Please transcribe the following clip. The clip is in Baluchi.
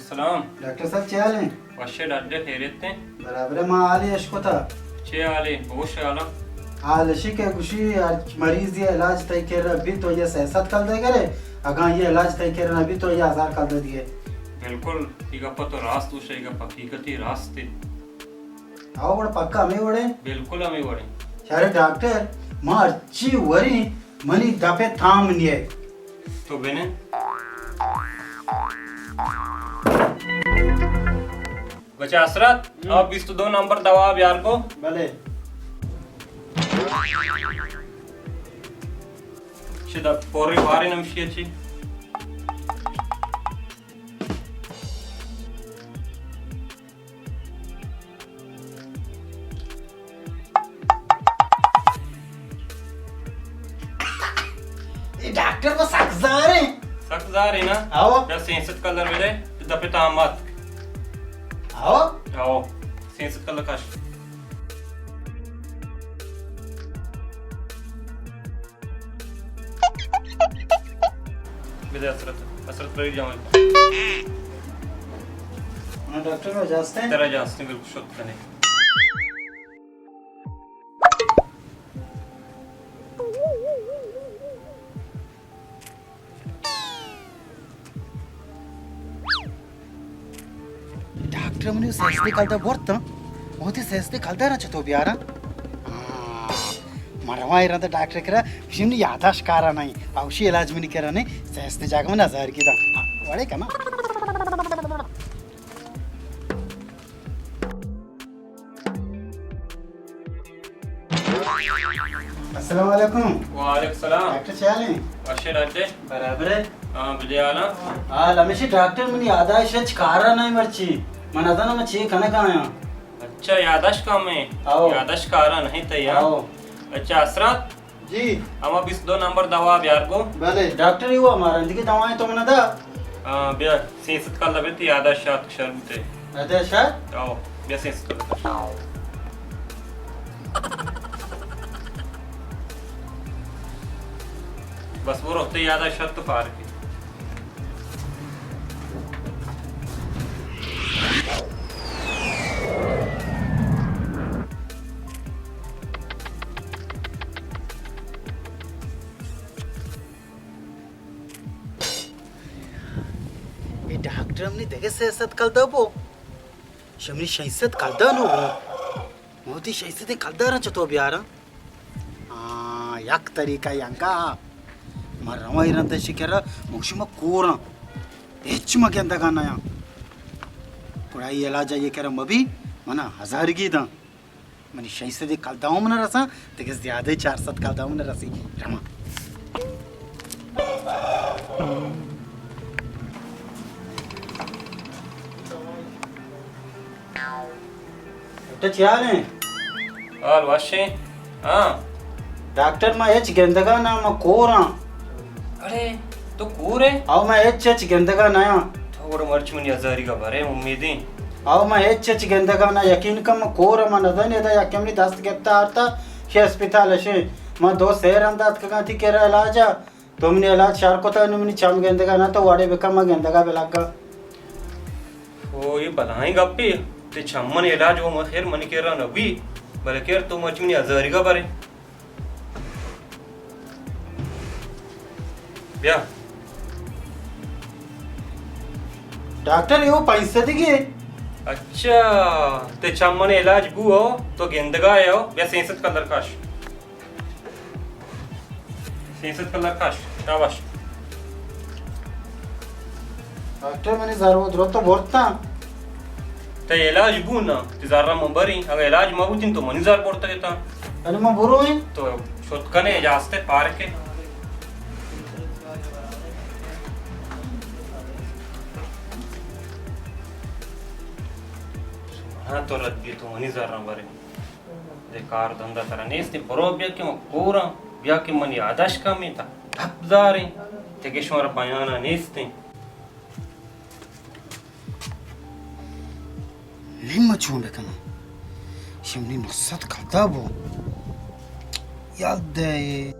سلام۔ ڈاکٹر صاحب، چے حال ایں؟ وش ئے ڈاڈے، خیریت ایں؟ برابر ایں، ما حالے اش کتا۔ چے حالے؟ بگوش حالا۔ حال اشی کہ گوشی ہر مریضے علاج تئی کرا بیت تو آئی ءَ سئے سد کلدار گرے، اگاں آئی ءَ علاج تئی کرا نہ بیت تو آئی ءَ ہزار کلدار دیئے۔ بالکل، اے گپ تو راست گوش ئے، اے گپ حقیقتی راست ایں۔ ہو، وڑ پکا ہمے وڑ ایں؟ بالکل ہمے وڑ ایں۔ شر ڈاکٹر، ما ہرچی وریں، منی دپ ءَ تام نیئے۔ تو بنند۔ بچہ حسرت، ہم۔ آ بیست و دو نمبر دوا بیار کو۔ بلے۔ شدا پوری بارے نمشی اچی۔ اے ڈاکٹر، ما سک زار ایں۔ سک زار ایں نا؟ آؤ۔ بیا سئے سد کلدار بدے، تو دپ ءَ تام ات۔ آؤ۔ آؤ۔ سئے سد کلدار کش۔ بدے حسرت، حسرت پری جوان۔ ہاں ڈاکٹر، اجازت ایں؟ ترا اجازت ایں، بالکل شت کنے۔ ڈاکٹر منی سئے سد کلدار برت، ہاں؟ وتی سئے سد کلدار چتو بیاراں؟ ہاں، من رواں اے رند ڈاکٹر کرا، گوشی منی یاداشت کارا نہ ایں، آ گوشی علاج منی کرا نہ ایں، سئے سد جاگہ من ہزار گی داں۔ ہاں، وڑے کنا۔ السلام علیکم۔ وعلیکم السلام۔ ڈاکٹر چے حال ایں؟ وش ئے ڈاکٹر۔ برابر ئے؟ ہاں، بدے حالا۔ حال ہمیش ایں ڈاکٹر، منی یاداشت ہچ کارا نہ ایں مرچی۔ من نزاناں من چے کنگا آیاں۔ اچھا، یاداشت کم ایں؟ آؤ۔ یاداشت کارا نہ ایں تئی، ہاں؟ آؤ۔ اچھا، حسرت؟ جی۔ ہما بیست و دو نمبر دوا بیار گو۔ بلے۔ ڈاکٹر، اے ہما رندگی دوا ایں تو منا دا۔ ہاں، بیا، سئے سد کلدار بدے، یاداشت شات شر بوتے۔ یاداشت شات؟ آؤ، بیا سئے سد کلدار۔ بس برو، تئی یاداشت شات تو پار کی۔ اے ڈاکٹر منی دگہ سئے سد کلدار بو۔ شمنی شش سد کلدار نو بو۔ من وتی شش سد کلداراں چتو بیاراں؟ آ، یک طریقہ انگا۔ من رواں اے رند اشی کرا، من گوشی من کوراں۔ ہچ من گندگا نیاں۔ گڑا اے علاج آئی کرا مبی، منا ہزارگی داں۔ منی شش سد کلدار ہم نہ رساں، دگہ زیادہ چار سد کلدار ہم نہ رسی۔ رواں۔ ڈاکٹر چے حال ایں؟ حال وش ایں۔ ہاں۔ ڈاکٹر، من ہچ گندگا نہ، من کوراں۔ اڑے، تو کور ئے؟ او، من ہچ ہچ گندگا نیاں۔ تو گڑا مرچی منی ہزاریگا برے، امیدیں۔ او، من ہچ ہچ گندگا نہ، یقین کن من کور آں، من نزانی ادا یکے منی دست گپتا آرتا، شے اسپتال شے۔ من دو سئے رند اتکگاں تئی کرا علاجا۔ تو منی علاج شر کتا، نوں منی چم گندگا نہ، تو وڑے بکن، من گندگا بلگاں۔ او، اے بلاہیں گپے، تئی چمانی علاج و خیر منی کرا نہ بی، بلے خیر تو مرچی منی ہزاریگا برے۔ بیا۔ ڈاکٹر، اے پنچ سدگی اے۔ اچھا، تئی چمانی علاج بو، تو گندگا ئے، بیا سئے سد کلدار کش۔ سئے سد کلدار کش، شاباش۔ ڈاکٹر، منی زر و درو تو برتاں۔ تئی علاج بو نا، تئی زراں من بریں۔ اگاں علاج مہ بوتیں تو منی زر برتگ اتاں۔ یعنی من برو ایں؟ تو شت کنے، اجازت اے، پارک اے۔ ہاں، تو رد بی، تو منی زراں برے۔ دے کار دھندا ترا نیست، برو بیا کہ من کوراں، بیا کہ منی یاداشت کم ایں، تا دپ زار ایں، تگہ شمارا بیانا نیست ایں۔ نی من چون بکناں؟ شمنی نو سد کلدار بو۔ یاد دے۔